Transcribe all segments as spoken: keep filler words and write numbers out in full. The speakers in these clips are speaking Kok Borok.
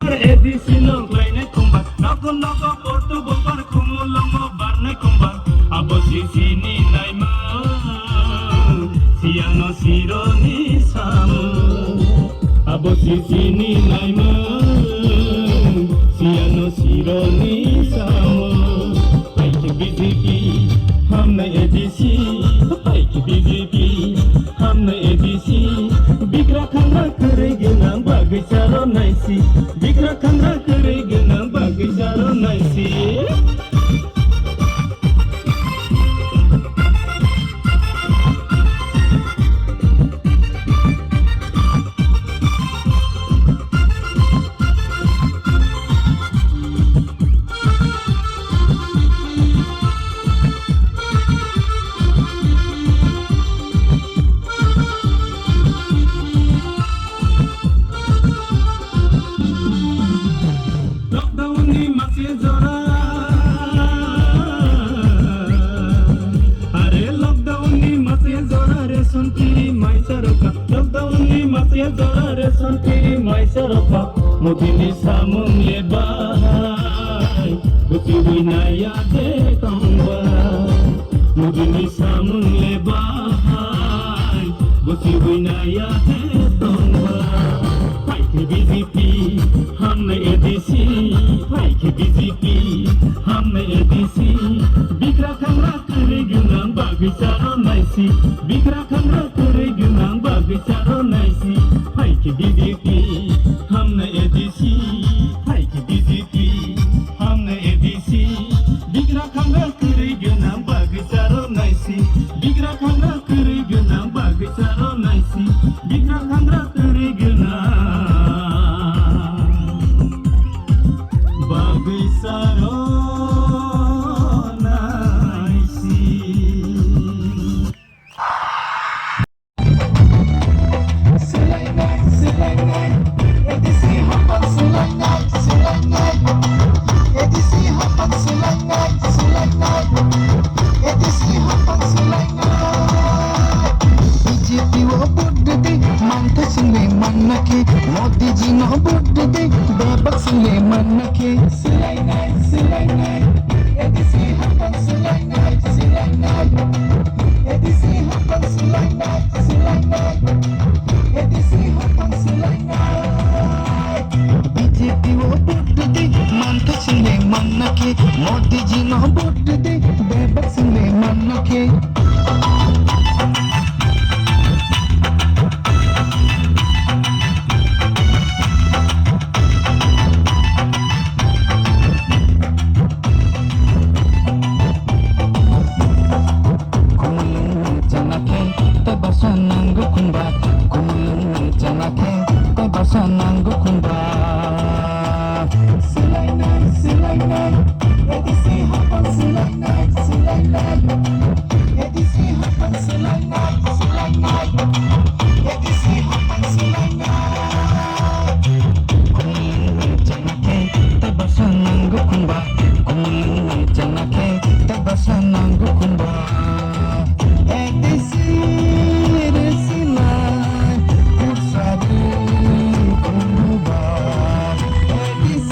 A D C no khlainai khumbar, nogo nogo portu bopar khumulongo barnai khumbar. Abo si sini naima, siyano sironi samu. Abo si sini naima, siyano sironi samu. Paiki B J P, hamnai A D C. Paiki B J P, hamnai A D C. Bigra khangra kwrwi gwnang bagwi charo naisi. Bigra khangra kwrwi gwnang bagwi charo naisi. Lockdown ni mase jora, are lockdown ni mase jora ration free mai charokha. Lockdown ni mase jora ration free mai charokha. Modi ni samung le bahai, buchiwi naya de tongba. Modi ni samung le bahai, buchiwi naya de tongba. Paiki B J P, hamnai A D C. Paiki B J P, hamnai A D C. Bigra khangra kwrwi gwnang bagwi charo naisi. Bigra khangra kwrwi gwnang bagwi charo naisi. Paiki B J P, hamnai A D C. Paiki B J P, hamnai A D C. Bigra khangra kwrwi gwnang bagwi charo naisi. Bigra khangra kwrwi gwnang bagwi charo naisi. Bigra khangra kwrwi gwnang bagwi charo naisi. Swlainai, swlainai, A D C haphang swlainai, swlainai. A D C haphang swlainai, swlainai. A D C haphang swlainai. B J P o vote rwdi, manthai swngwi manna khe. Modi ji no vote rwdi, bebak swngwi manna khe. Swlainai, swlainai, A D C haphang swlainai, swlainai. A D C haphang swlainai, swlainai. A D C haphang swlainai. B J P o vote rwdi, manthai swngwi manna khe. Modi ji no vote rwdi, bebak swngwi manna khe. Khumulwng chana khe tei basa nango khumba. Khumulwng chana khe tei basa nango khumba. Swlainai, swlainai, A D C haphang swlainai, swlainai. A D C haphang swlainai, swlainai. A D C haphang swlainai. Khumulwng chana khe tei basa nango khumba. Khumulwng chana khe tei basa nango khumba. A D C rwsinai, kursa rwi khumba. A D C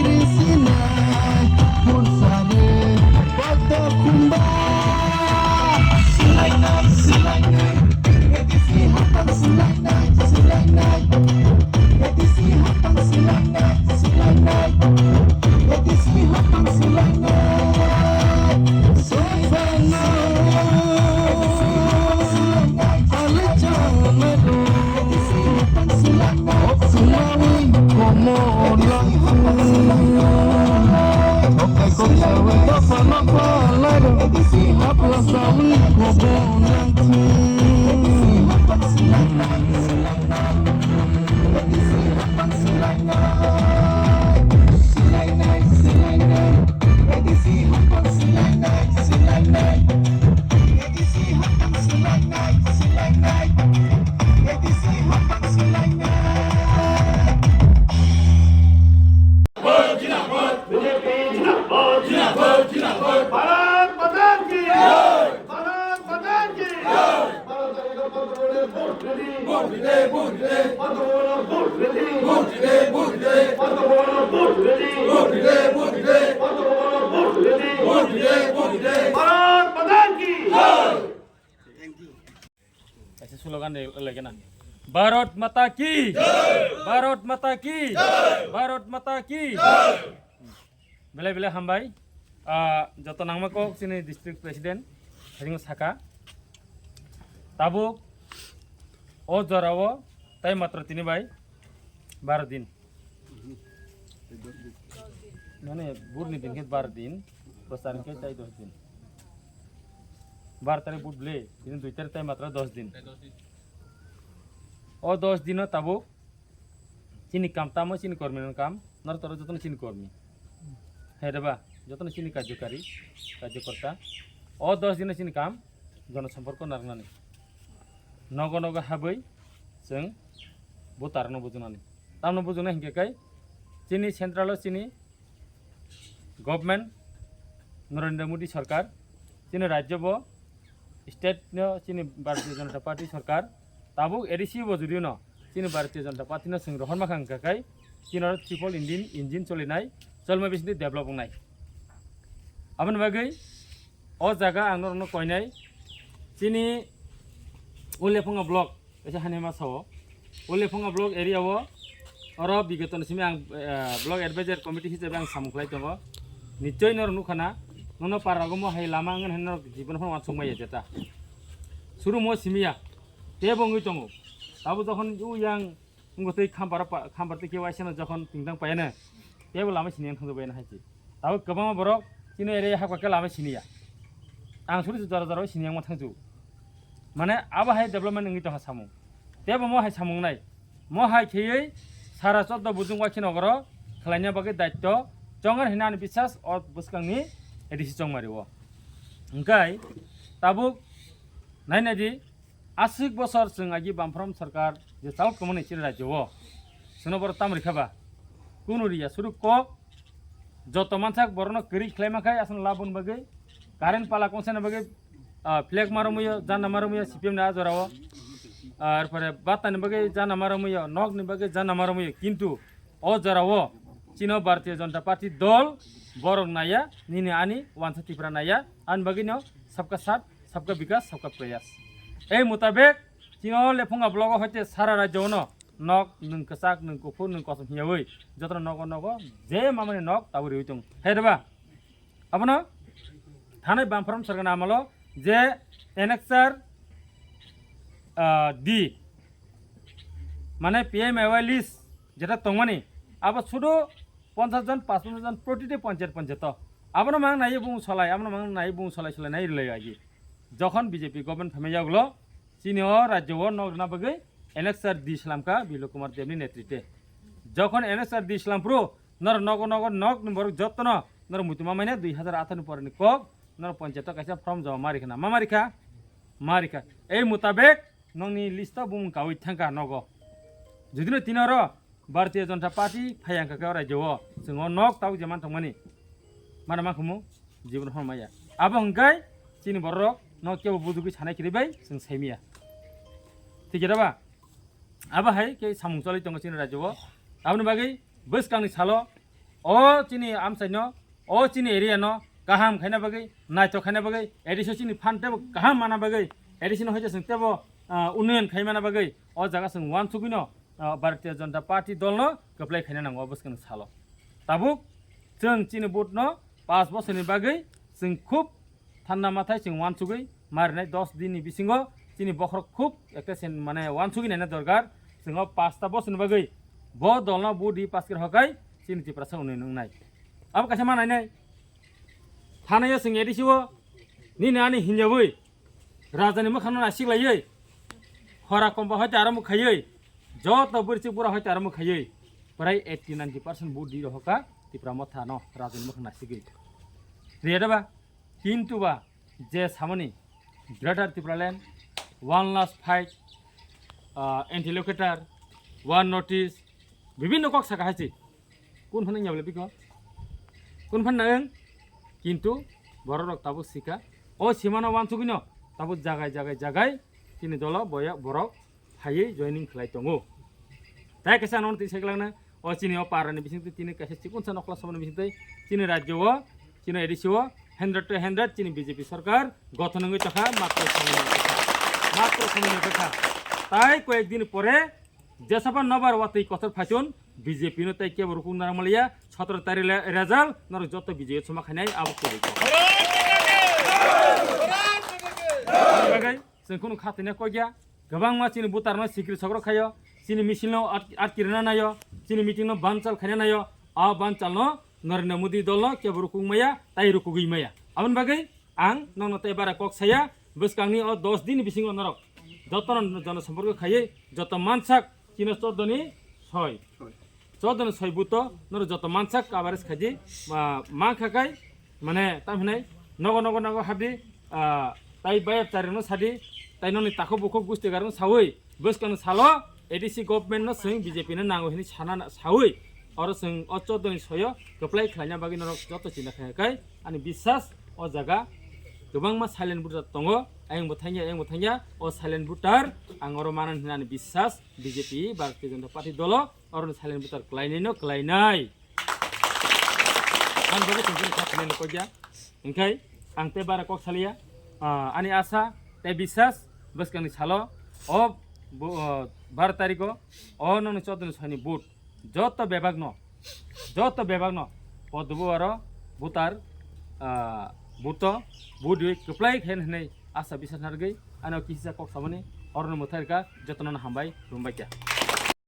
rwsinai, kursa rwi koto khumba. Swlainai, swlainai, A D C haphang swlainai, swlainai. A D C haphang swlainai, swlainai. A D C haphang swlainai. Swlainai. Bharat माता की जय। भारत माता की जय। Bharat Mata ki! Bharat Mata ki! Bharat Mata ki! Belai belai hambai. Ah, joto nangma kok chini district president, haino saka. Tabuk o jorao tai matro tini bai baro din. Mane burni din khe baro din, bwsarni khe tai dos din. Baro tarik bud ble, tini dui tarik tai matro dos din. O dos dino tabuk chini kam tamo, chini kormi no kam, nor toro jotono chini kormi. He reba, jotono chini karjokari, karjokorta. O dos dino chini kam, jonosompor ko narwknani. Nogo nogo habwi chwng bo tarano bujunani. Tamno bujunai hinkhe kai chini central o chini government Narendra Modi sarkar, chini rajyo bo state no chini Bharatiya Janata Party sarkar, tabuk A D C bo jodi no chini Bharatiya Janata Party no chwng rohor ma kha hinkhe kai chini oro triple engine, engine cholinai, cholma bisingtwi develop wngnai. Aboni bagwi o jaga ang norokno koinai chini Ulephunga block, kaisa hani ma sao. Ulephunga block area o oro bigoto ni simi ang, eh, block advisor committee hisabe ang samung khlai tongo. Nichoi norok nukha na, nono para rogo mo hai lama wngkha hinwi norok jibon phano uansuk maya jeta. Suru mo simi ya, tebo wngwi tongo. Tabuk jokhon u yang wngwi twi khampar pa-, khampar twi khe waisa no jokhon tingtang paiya ne, tebo lama sini yang thangjabai na hai se. Tabuk kwbangma borok chini area hakba khe lama siniya. Ang suri jora jora sini yang ma thangju. Mane abo hai development wngwi tongkha samung. Tebo mo hai samung nai. Mo hai kheywi sara choddo bujung waikhe nogoro khlaina bagwi daitto chongar hinani bisas o bwskangni A D C chongmari o. Hwnkhe tabuk nai nai di, aswk bosor chwng agi Bamfront sarkar je chal kwmani chini rajyo o. Chwngno borok tamo rikha ba? Kunu riya, suru kok joto mansak borokno kwrwi khlai mankhai aswk laboni bagwi, current pala kongsa ni bagwi, ah, flag marumwi o, jana marumwi o C P M ni a jora o. Ar pore bata ni bagwi jana marumwi o, nok ni bagwi jana marumwi o. Kintu o jora o chini Bharatiya Janata Party dol borok naiya, nini ani wansa Tripura naiya, ani bagwi no sabka saath, sabka bikas, sabka prayas. Ei mutabek chini o Lephunga block o hoite sara rajyo no nok nwng kwchak, nwng kuphur, nwng kosom hiyawi jotono nogo nogo je mamani nok tabuk riwi tongo. Hai reba? Abono thanai Bamfront sarkar amalo je annexure, ah, D, mane P M A Y list jeta tongmani, abo sudu ponchas jon, pachphanno jon protiti panchayat panchayat o. Abono mang nai bung solai, abono mang nai bung solai solai nai rilai agi. Jokhon B J P government phaimai yagulo, chini o rajyo o nok rwna bagwi annexure D slamkha Biplab Kumar Debni netrite. Jokhon annexure D slampro, nor nogo nogo nok ni borok jotono nor muitu ma maine dui hazar atharo ni porni kok, nor panchayat o kaisa form joma ma rikha na, ma ma rikha? Ma rikha. Ei mutabek nokni list o bumung kawi thangkha nogo. Judino tini oro Bharatiya Janata Party phai ang kha khe o rajyo o, chwng o nok tabuk je man tongmani. Mana ma khumu, jibon hwn maya. Abo hwnkhe chini borok no kebo bujugwi sanai kiri bai chwng saimiya. Thik khe ba? Abo hai khe samung cholai tongo chini rajyo o. Aboni bagwi bwskangni salo o chini amchaino, o chini area no kaham khaina bagwi, naithok khaina bagwi, A D C o chini phan tebo kaham mana bagwi, A D C no hoite chwng tebo, ah, unnoyon khai mana bagwi, o jaga chwng uansugwino, ah, Bharatiya Janata Party dolno kwplai khaina nango o bwskangni salo. Tabuk chwng chini vote no panch bosorni bagwi chwng khub thanda mathai chwng uansugwi marinai dos din ni bisingo chini bokhorok khub ekta sen mane uansugwi naina dorkar. Chwng o pasta bosorni bagwi bo dolno vote ri pass khe hokai chini Tiprasa unnoyon wngnai. Abo kaisa ma nainai. Thanaio chwng A D C o nini ani hinjawi rajani mwkhangno naisik laiwi, hora komba hoite aro mwkhaiwi, joto bwrwi bura hoite aro mwkhaiwi, prai eighty ninety percent vote di rohoka Tipra Motha no rajani mwkhang naisigwi. Riya da ba? Kintu ba je samani Greater Tipraland, one last fight, ah, anti-locator, one notice, bibinno kok saka hai se. Kun phano wngya bole bikho? Kun phano nang? Kintu borok rok tabuk sika. O simano wansugwino tabuk jagai jagai jagai chini dolo boya borok phaiwi joining khlai tongo. Tai kaisa ano twi sai glakna o chini o parani bisingtwi tini kaisa chikonsa nokla samani bisingtwi chini rajyo o, chini A D C o hundred to hundred chini B J P sarkar gothon wngwi tongkha, matro samani tongkha. Matro samani tongkha. Tai koyek din pore jesaba nobar watwi kotor phaichun B J P no tai kebo rukung narang maliya, sotoro tarikh le result norok joto B J P soma khainai abo kwrwi kok. Bagwi chwng khunu khatine kokya, kwbangma chini butar no sikri sokro khayo, chini misil no at-, atkirina nayo, chini meeting no banchal khaina nayo, a banchal no Narendra Modi dol no kebo rukung maya, tai rukugwi maya. Aboni bagwi ang nono tei bara kok saya, bwskangni o dos din bisingo norok jotono jono somporko khaiwi joto mansak chino choddo ni soi. Choddo ni soi buto norok joto mansak coverage khaidi, ma, mankha kai, mane, tam hinai, nogo, nogo, nogo habdi, ah, tai bayap charing no sadi, tai noni takhuk bukhuk gusti garung sawi, bwskang salo A D C government no swng B J P no nango hinwi sana na-, sawi, oro swng o choddo ni soyo kwplai khlaina bagwi norok joto chinta khaina kai, ani biswas o jaga kwbangma silent voter tongo, ayang bo thangya, ayang bo thangya, o silent voter ang oro manan hinani biswas B J P Bharatiya Janata Party dolo, oro silent voter kwlainai no kwlainai. Ang bagwi tongkhe kha thumai no kokya. Hingkhai ang tei bara kok salia. Ah, ani asa tei biswas bwskangni salo o bo-, o bar tarikho o nokni choddo ni sani vote joto bebak no, joto bebak no podobo aro voter, ah, vote o vote rwi kwplai khe hinwi asa biswas narwgwi ano kisa kok samani orono mwthai rwkha jotono hambai khulumbai kha.